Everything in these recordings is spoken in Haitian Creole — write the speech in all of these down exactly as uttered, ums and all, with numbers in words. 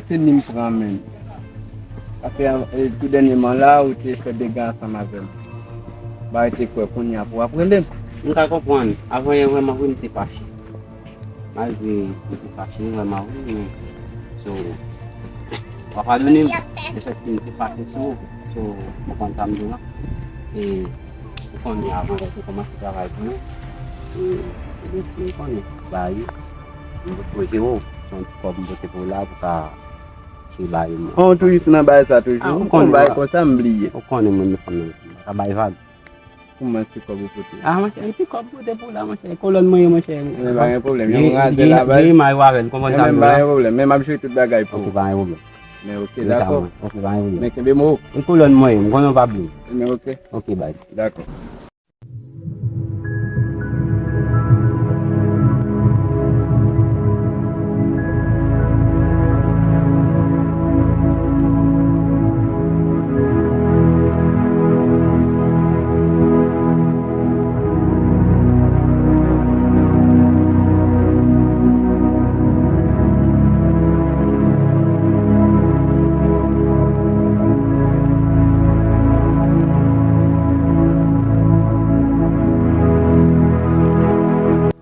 Se li m pran menm. Paske, e, tou dènyèman la, ou te fè dega ansanm avè m. Ba, te kwè kounye a pou w ap rele m. M ka konprann. Avan yè vrèman vre, m te fache. Malgre m te fache vrèman vre, men, so, w a padone m. Lefètke m te fache sou ou, so, ou konprann sa m di w la. E, ou konnen avan lè te kòmanse travay pou mwen. E, e, e, ou konnen, ba, m pote pou ou. Se yon ti kòb m pote pou ou la, pou ka Ki bay mwen. On touris nan bay sa toujou. Ah, ou konnen, bay konsa m bliye. Ou konnen mwen, fanm nan, m pa ka bay vag. Kouman se kòb ou pote? Ah, monchè, yon ti kòb pote pou la, monchè. Kolòn mwen, monchè. Men pa gen pwoblèm, yon radè la bay. Gen may avè l, konprann sa m di la. Men pa gen pwoblèm, men m ap jere tout bagay pou ou. Ok, pa gen pwoblèm. Men ok, dakò. Ok, pa gen pwoblèm. Men kenbe mo. E kolòn mwen, m konnen w pa bliye. Men ok. Ok, baz. Dakò.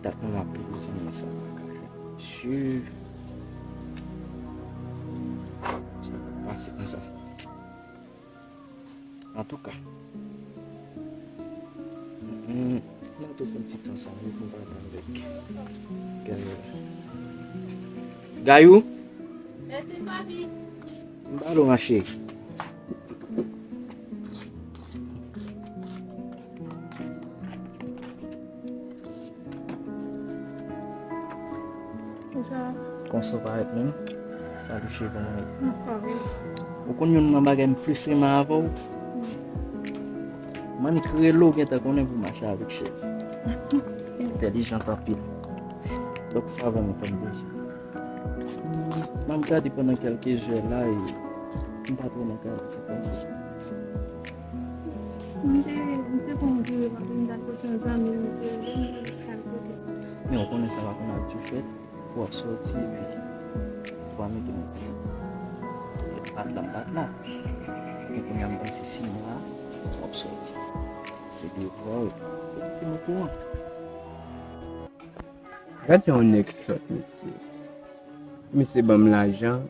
Dat mwen ap pran zanmi sa pa ka jwenn misye. Sa t ap pase konsa. Antouka, mm, m ap tou pran ti tan sa wi pou m pale avèk Gayou. Gayou? Mèsi, papi. M ba l ou, ma cheri. Konsa. Konsa w parèt menm. Salut cheri, kòman w ye? Anfòm wi. Ou konn youn nan bagay m plis renmen avè w? Mannik rele w gentan konnen pou mache avèk chèz. Entèlijan anpil. Donk sa bon, m fè m plezi. M ap gade pandan kèlke zè la e m pa twò nan kay la, sa k pase? M te, m te konn vire, m te al kote yon zanmi m, m te rele, m te di sa l kote. Men ou konnen sa pa konn al tou fèt, pou w ap sòti epi pou w ap mete mwen. Bat la, m bat la. Men kounye a m panse si mwa w ap sòti. Se devwa w. Mete mwen kouran. Gad jan yon nèg sòt, mesye. Misye ban m lajan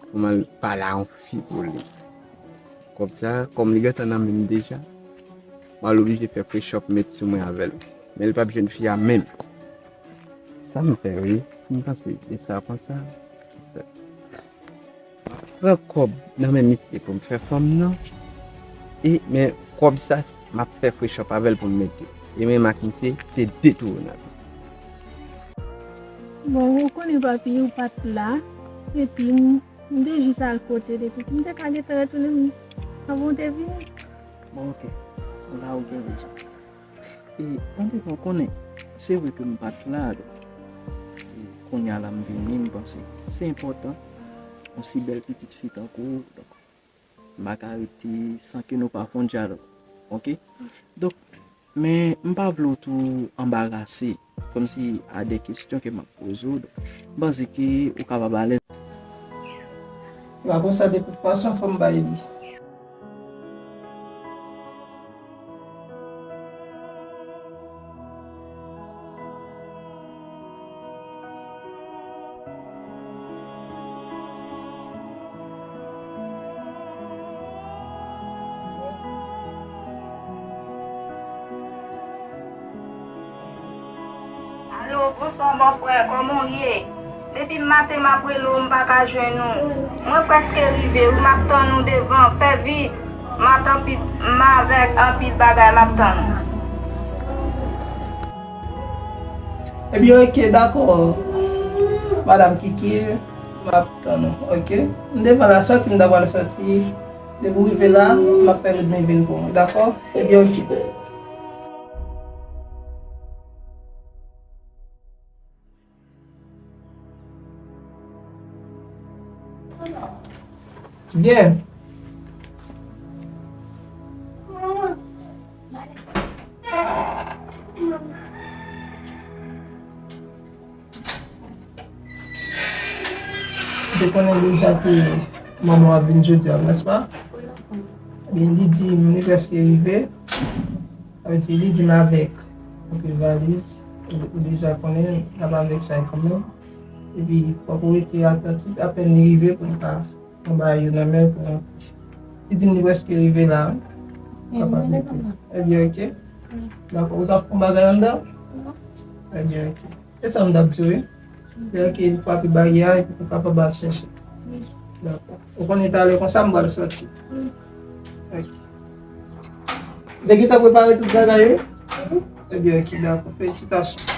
pou m al pale a yon fi pou li. Kòb sa, kòm li gentan nan men m deja, m al oblije fè fresh up met sou mwen avè l. Men li p ap jwenn fi a menm. Sa m fè wi, si m panse de sa konsa. Pran kòb nan men misye pou m fè fanm nan. E men kòb sa, m ap fè fresh up avè l pou m mete. E menm ak misye, se de tou nan men. Bon, ou konnen papi, ou pa t la. Epi, m, m te jis al kote depi. M te ka gentan retounen, m, anvan w te vini. Bon, ok. La ou gen rezon. E, tanpri, ou konnen, se vre ke m pa t la, donk, e, kounye a la m vini, m panse se enpòtan, yon si bèl pitit fi tankou w, donk, m pa ka rete san ke nou pa fè yon dyalòg, ok? Donk, men m pa vle w tou anbarase, kòmsi a de kesyon ke m ap poze w, donk, m panse ke ou kapab alèz. E pa konsa, de tout fason, fò m bay li. Alo, bonswa bòfrè, kòman w ye? Depi maten m ap rele w, m pa ka jwenn ou. Mwen prèske rive wi, m ap tann ou devan, fè vit. M a tanpi, m avèk anpil bagay, m ap tann ou. Ebyen, ok, dakò. Madam Kiki, m ap tann ou, ok? M devan la sòti, m ta pral sòti. Depi w rive la, m ap fè lout men vin pou ou, dakò? Ebyen, ok. Byen. Ou konnen deja ke manman w ap vin jodi a, nèspa? Ebyen, li di m li prèske rive. Sa vle di, li di m avèk anpil valiz. Ou, ou deja konnen, n ap avèk chay kanmenm. Epi, fòk ou rete atantif, apèn li rive pou m ka pran bagay yo nan men l pou rantre. Li di m li prèske rive la, wi. Ebyen, ok. Dakò, ou t ap fè yon bagay anndan? Ebyen, ok. Se sa m t ap di w, wi. Lè ke l frape baryè a, epi pou kapab al chèche. Dakò. Ou konnen talè konsa, m pral sòti. Ok. Ou te gentan prepare tout bagay, wi? Ebyen, ok, dakò. Felisitasyon.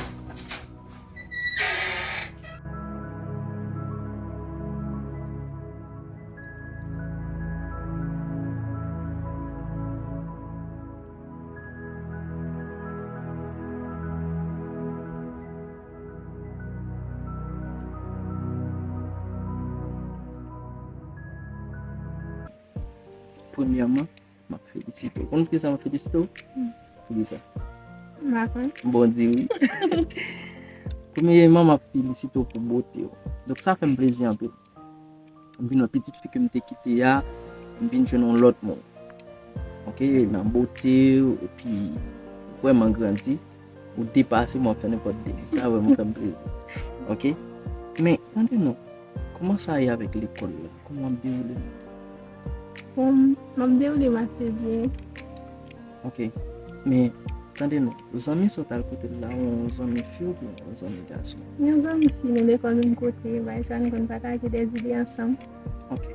Premyèman, m ap felisite w. Konn poukisa m ap felisite w? Poukisa? M pa konn. Bon, di wi. Premyèman, m ap felisite w pou bote w. Donk, sa fè m plezi anpil. M vin wè pitit fi ke m te kite a, m vin jwenn yon lòt moun. Ok, nan bote w, epi vrèman grandi, ou depase m, w ap fè nenpòt de. Sa vrèman fè m plezi. Ok? Men, tande non, kòman sa ye avèk lekòl la? Kòman w ap dewoule l? Bon, m ap dewoule m ase byen. Ok. Men, tande non, zanmi sa w t al kote l la, yon zanmi fi oubyen yon zanmi gason? Yon zanmi fi, nou lekòl menm kote, bagay sa nou konn pataje dèzide ansanm. Ok.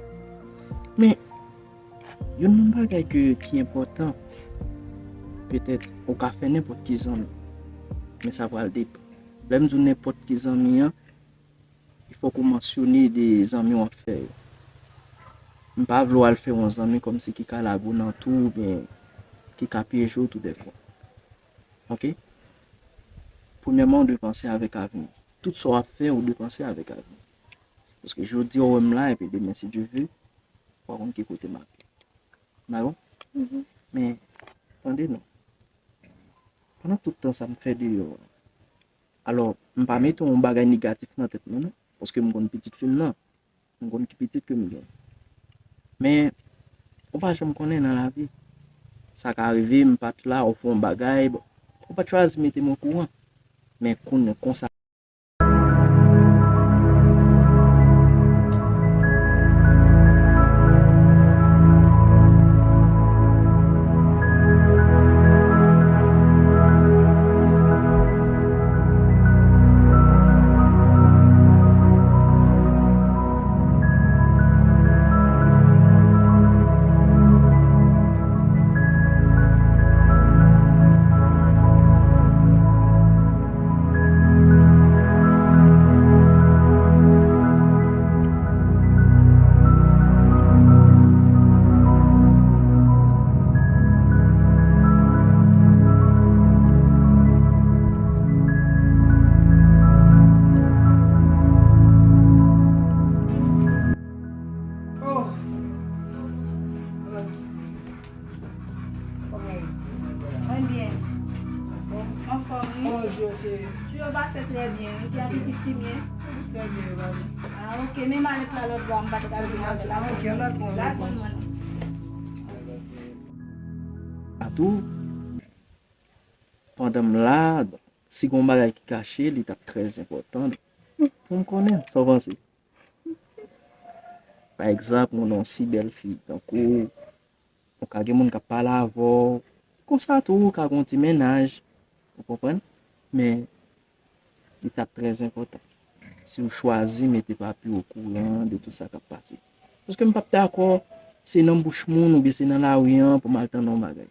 Men, youn nan bagay ke, ki enpòtan, petèt, ou ka fè nenpòt ki zanmi, men sa pral depann. Lè m di w nenpòt ki zanmi an, fòk ou mansyone de zanmi w ap fè yo. M pa vle w al fè yon zanmi kòmsi ki ka lage w nan tou oubyen ki ka pyeje w tou dèfwa. Ok? Premyèman, ou dwe panse avèk avni. Tout sa w ap fè, ou dwe panse avèk avni. Paske jodi a, w wè m la, epi demen, si Dye ve, w pa konn ki kote m ap ye. Dakò? Men, tande non. Pandan tout tan sa m fè deyò a, alò, m pa mete yon bagay negatif nan tèt mwen, non. Paske m konn pitit fi m nan. M konn ki pitit ke m gen. Men, ou pa janm konnen nan lavi. Sa ka rive, m pa t la, ou fè yon bagay, bon, ou pa t chwazi mete m okouran. Men konnen konsa. Mwen byen. Anfòm? Anfòm, wi. Kòman jou yo te? Jou yo pase trè byen, wi. Ki an pitit fi m ye? Trè byen, yo pale. Ah, ok. Men malèt la lòt bò a, m pa t ka vin avè l. Ah, ok, dakò, dakò. Atou, pandan m la, si gon bagay ki kache, li t ap trè enpòtan pou m konnen. Sa w panse? Pa egzanp, ou nan yon si bèl fi tankou w, ou ka gen moun k ap pale avè w. Konsa tou, ou ka gen yon ti mennaj. Ou konprann? Men, li t ap trè enpòtan si w chwazi mete papi w okouran de tout sa k ap pase. Paske m p ap dakò se nan bouch moun oubyen se nan lari an pou m al tande yon bagay.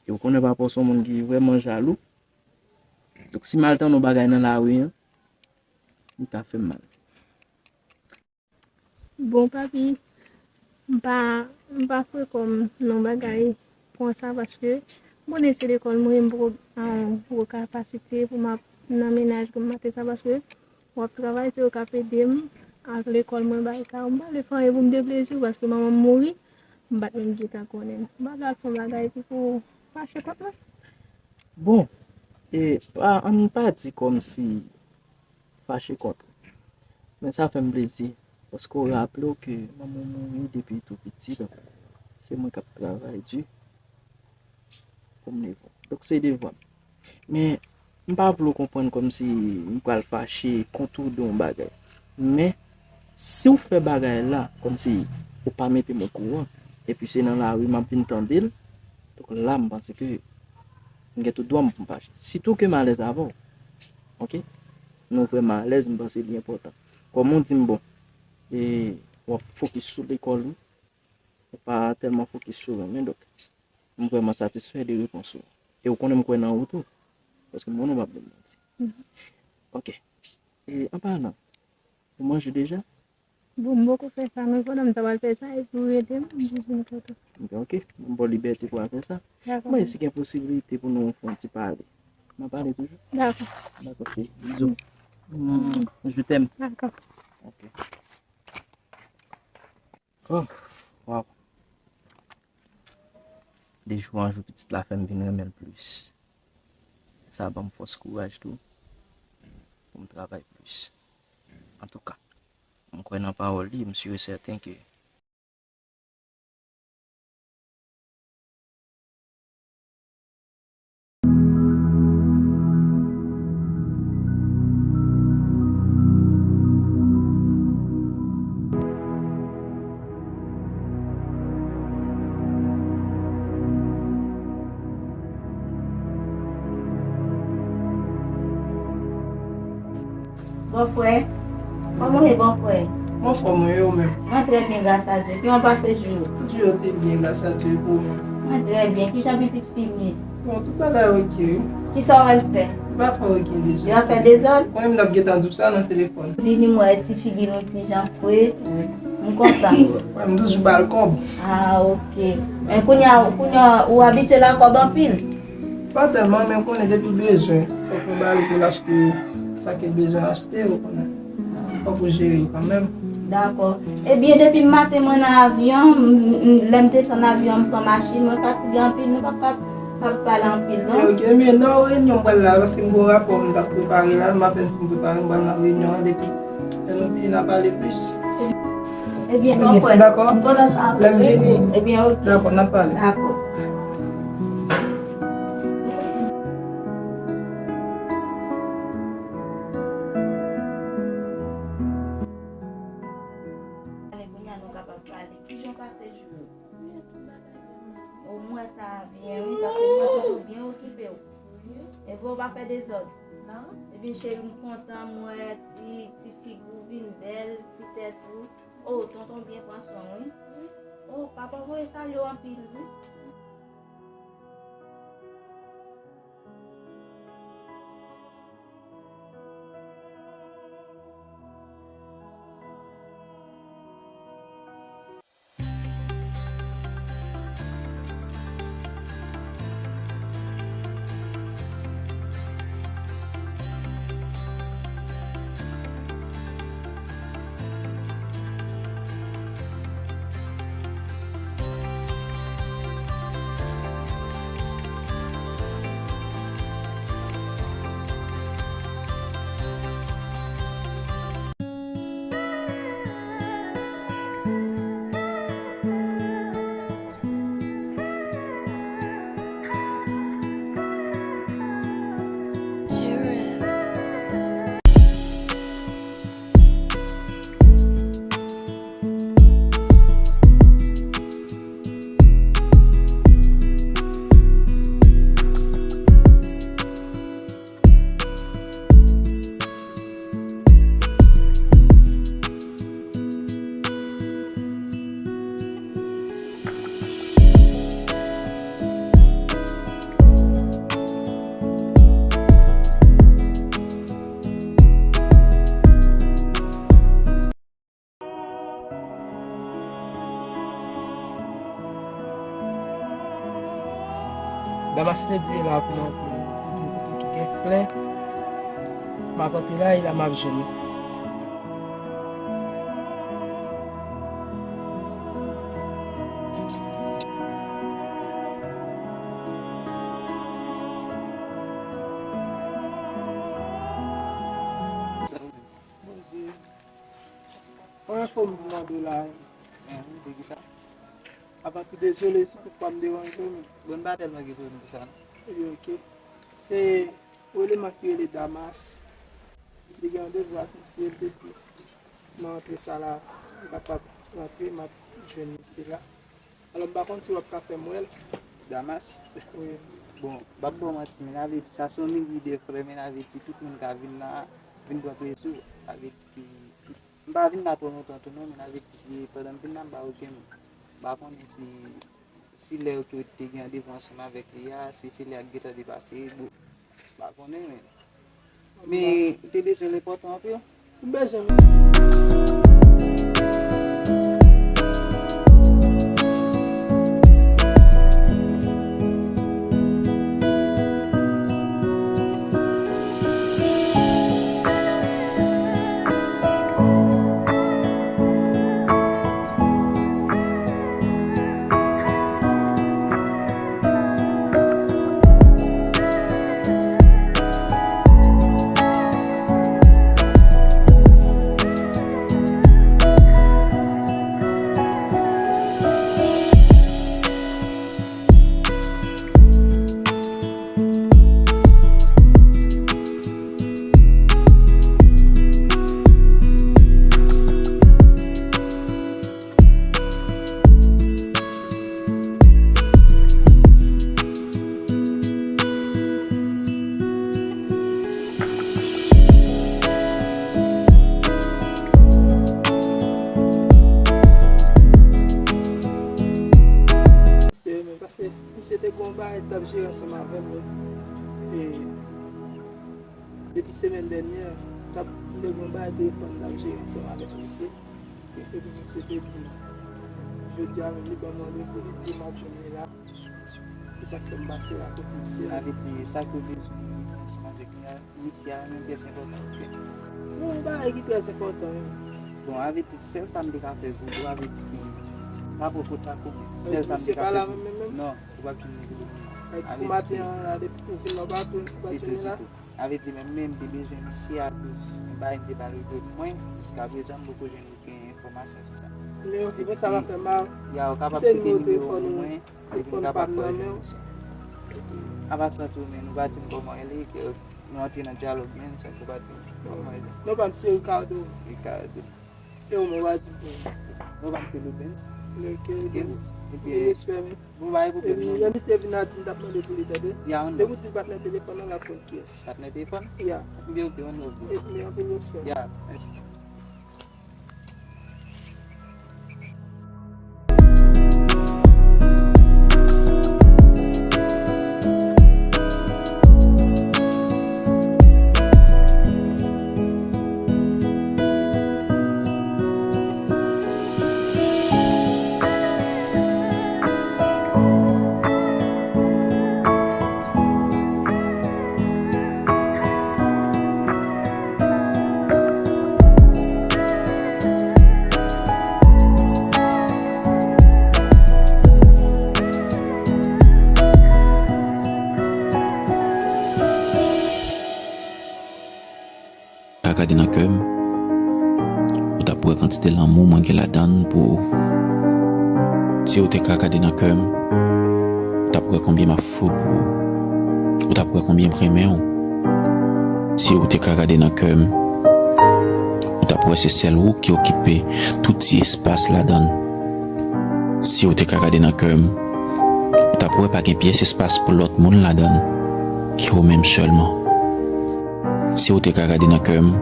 E w konnen papa w se yon moun ki vrèman jalou. Donk, si m al tande yon bagay nan lari an, li ka fè m mal. Bon, papi, m pa, m pa frekò m nan bagay konsa paske m konnen se lekòl mwen ye, m poko, ah, poko kapasite pou m ap nan mennaj pou m maten sa paske w ap travay, se yo k ap ede m ak lekòl mwen, bagay sa yo. M pa vle fè anyen pou m deplezi w paske manman m mouri, m pa t menm gentan konnen l. M pa vle al fè yon bagay epi pou fache kont mwen. Bon, e, pa, ann pa di kòmsi fache kont ou. Men sa fè m plezi. Paske w raple w ke manman w mouri depi w tou piti, donk se mwen k ap travay di pou m leve w. Donk se devwa m. Men, m pa vle w konprann kòmsi m pral fache kont ou de yon bagay. Men, si w fè bagay la kòmsi ou pa mete m okouran, epi se nan lari m ap vin tande l, donk la, m panse ke m gen tout dwa m pou m fache. Sitou ke m alèz avè w. Oke? Nou vrèman alèz, m panse li enpòtan. Kòm ou di m, bon, e, w ap fokis sou lekòl ou, ou pa tèlman fokis sou renmen, donk, m vrèman satisfè de repons ou. E ou konnen m kwè nan ou tou. Paske m konnen w p ap di m manti. Mhm. Oke. E, an palan, ou manje deja? Bon, m poko fè sa, men pandan m ta pral fè sa, epi ou rele m, m vin kote w. Ok, m ba w libète pou w al fè sa. Dakò. Mwen, si gen posibilite pou nou fè yon ti pale. N a pale toujou? Dakò. Dakò, cheri. Bizou. Mm, je t'aime. Dakò. Ok. Oh, waw. De jou an jou, pitit la fè m vin renmen l plis. Sa ban m fòs, kouraj tou pou m travay plis. Antouka, m kwè nan pawòl li, m si e sèten ke Bòfrè, kòman w ye, bòfrè? Mwen anfòm, wi, ou menm? Mwen trè byen, gras a Dye. Kijan w pase jou yo? Jou yo te byen, gras a Dye, pou ou menm? Mwen trè byen. Kijan pitit fi m ye? Bon, tout bagay oke, wi. Kisa w wè l fè? Li pa fè okenn dezòd. Li pa fè dezòd? Ou konnen m t ap gentan di w sa nan telefòn. Vini, m wè ti figi l yon ti jan fre. Wi. M kontan. Wi, m toujou ba l kòb. Ah, oke. Men kounye a, kounye a, ou abitye lakòb anpil? Pa tèlman, men ou konnen depi l bezwen, fòk mwen ba li pou l achte sa ke l bezwen achte, ou konnen. Fòk ou jere kanmenm. Dakò. Ebyen, depi maten mwen nan avyon, m, m, lè m desann avyon, m pran machin, mwen fatige anpil, nou p ap ka, p ap pale anpil, non. Ok, men nan reyinyon m pral la, paske m gen yon rapò m t ap prepare la, m apèn fin prepare, m pral nan reyinyon an, depi lè nou fini, n a pale plis. Ebyen, ebyen, m kontan sa. Lè m vini. Ebyen, ok. Dakò, n ap pale. Dakò. Ale, kounye a nou kapab pale. Kijan w pase jou yo? O, m wè sa byen, wi, paske m wè kote w byen okipe w. Wi. Epi w pa fè dezòd. Non. Epi, cheri, m kontan, m wè ti, ti figi w vin bèl, ti tèt ou. O, tonton byen pran swen w, wi. Wi. O, papa voye salye w anpil, wi. Damas te di la pou mwen, pou li di m kote ki gen flè. M ap antre la, e la m ap jwenn li. Poze. Mwen Fò m mande w la, hein. Hein, de ki sa? Avan tou, dezole si toutfwa m deranje w, men. Bon, m pa tèlman gen pwoblèm pou sa, non. Ebyen, oke. Se yon eleman ki rele Damas. Li gen randevou ak misye, li te di, nan rantre sa la, m kapab rantre, m ap jwenn misye la. Alò, m pa konn si w ap ka fè m wè l. Damas? Wi. Bon, m p ap ba w manti, men avèti, sa se yon liri de frè, men avèti, tout moun ka vin la, vin pran plezi w. Avèti ki, m pa vin la twò lontan tou non, men avèti, pandan m vin la, m pa okenn, m pa konnen si, si lè yo ke te gen randevou ansanm avèk li a, si se lè a k gentan depase, bon, m pa konnen, men. Men, ou te bezwen l enpòtan anpil? M bezwen l. Serye, men, paske misye te gon bagay t ap jere ansanm avè m, wi. E depi semèn dènyè, t ap, m te gon bagay telefòn t ap jere ansanm avèk misye. E, epi misye te di, jodi a menm, li ban m randevou, li di m ap jwenn li la. Se sa k fè m pase la kot misye. Sa vle di, sa ke w bezwen ansanm avèk li a, misye a, menm pyès enpòtan, oke? Non, yon bagay ki trè enpòtan, wi. Bon, avèti, sèl sa m te ka fè pou ou, avèti ki pa pran kontak ou, men sèl sa m te ka fè pou ou. Misye pa la menm, menm, menm? Non, ou p ap jwenn li pou le moman. Avèti pou maten an la, depi ou vin la, ou pa tou, ou pa jwenn li la? Ditou, ditou. Avèti, menm, menm, m te bezwen misye akoz yon bagay m te pale de mwen, jiskaprezan, m poko jwenn okenn enfòmasyon sou sa. Nimewo telefòn sa va fè mal. Ya, ou kapab kite nimewo w pou mwen, epi m kapab kòrije misye. Apa sa tou, men nou pa di m kòman w rele, ke nou antre nan dyalòg, men sa nou pa di m kòman w rele. Non pa m se Ricardo. Ricardo. E ou menm, ou pa di m kòman. Non pa m se Loubens. Ok, Loubens. Epi, respè, men. Bon, pa gen pwoblèm, non. Epi lè misye vin la, di m t ap mande pou li, tande. Ya, on love. Depi w di l patnè telefòn nan, l ap konn kiyès. Patnè telefòn? Ya. Ebyen, ok, on love, bro. Epi, anpil respè. Ya, mèsi. Ka gade nan kè m, ou t ap wè kantite lanmou mwen gen ladan l pou ou. Si ou te ka gade nan kè m, ou t ap wè konbyen m ap fou pou ou. Ou t ap wè konbyen m renmen w. Si ou te ka gade nan kè m, ou t ap wè se sèl ou ki okipe tout ti espas ladan l. Si ou te ka gade nan kè m, ou t ap wè pa gen pyès espas pou lòt moun ladan l, ke ou menm sèlman. Si ou te ka gade nan kè m,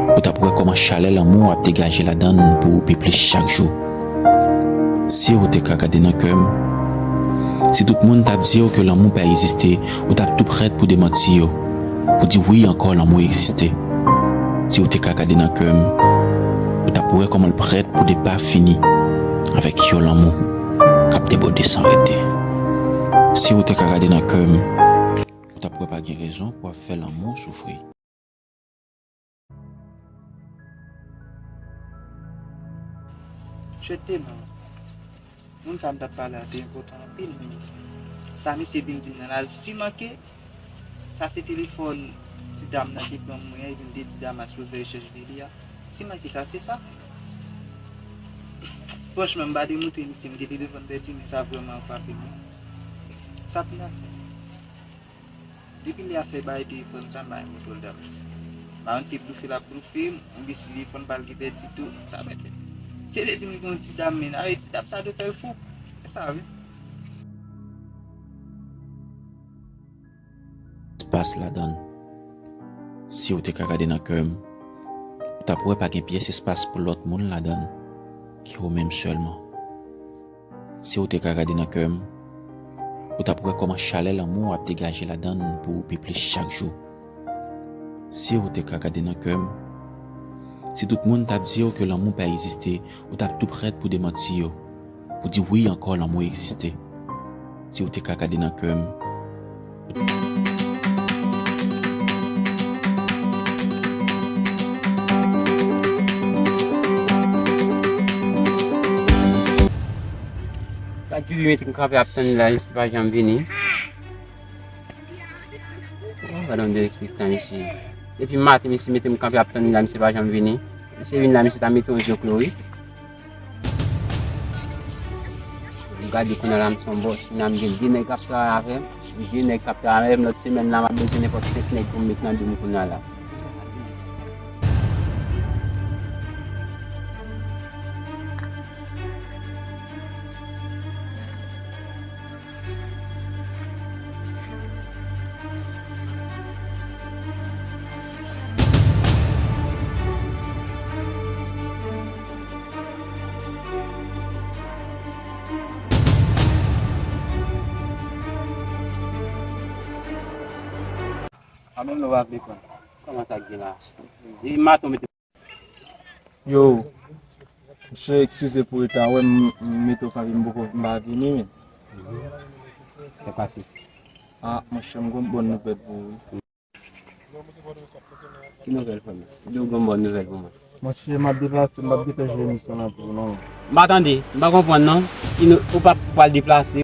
ou t ap wè kòman chalè lanmou w ap degaje ladan l pou ou pi plis chak jou. Si ou te ka gade nan kè m, si tout moun t ap di w ke lanmou pa egziste, ou t ap tou prèt pou demanti yo, pou di wi ankò lanmou egziste. Si ou te ka gade nan kè m, ou t ap wè kòman l prèt pou depa fini avèk yon lanmou k ap debòde san rete. Si ou te ka gade nan kè m, ou t ap wè pa gen rezon pou w ap fè lanmou soufri. Chete non. Moun sa m t ap pale a te enpòtan anpil, men sa misye vin di m nan la, siman ke sa se telefòn ti dam nan te ban mwen an, epi m te di Damas pou l fè rechèch de li a. Siman ke sa se sa. Franchman, m pa te montre misye, m te telefòn pèdi, men sa vrèman frape m. Sa pou n ap fè? Depi lè y ap fè bagay telefòn sa, m pa gen kontwòl dan misye. M pa konn si blofè l ap blofè m, oubyen si telefòn pa l ki pèdi tou, sa mwen fè. Se vle di m gen yon ti dam, men avè ti dam sa dwe fè l fou. E sa wi. Espas ladan l. Si w te ka gade nan kè m, ou t ap wè pa gen pyès espas pou lòt moun ladan l ke ou menm sèlman. Si w te ka gade nan kè m, ou t ap wè kòman chalè lanmou w ap degaje ladan l pou ou pi plis chak jou. Si w te ka gade nan kè m, si tout moun t ap di w ke lanmou pa egziste, ou t ap tou prèt pou demanti yo, pou di wi ankò lanmou egziste. Si w te ka gade nan kè m, Sa ki mete m kanpe ap tann li la, misye pa janm vini. Oh, gade yon derespektan, mesye. Depi maten, misye mete m kanpe ap tann li la, misye pa janm vini. Misye vin la, misye ta mete yon zoklo, wi. Gade kounye a la, m se yon bòs, kounye a m gen de nèg k ap travay avè m. De nèg k ap travay avè m, lòt semèn la, m ap bezwen nenpòt senk nèg pou m met nan do m kounye a la. A menm lè w ap defann. Kòman sa k gen la? E maton mete. Yo, mesye, eskize pou reta. Wè m, m mete w kanpe, m poko, m pa vini, men. Sa pase? A, monchè, m gon bòn nouvèl pou ou, wi. Ki nouvèl, frè m? Di w gon bòn nouvèl pou mwen. Monchè, m ap deplase, m p ap gentan jwe emisyon nan pou ou, non. M pa tande, m pa konprann, non. Ki nou, ou p ap pral deplase.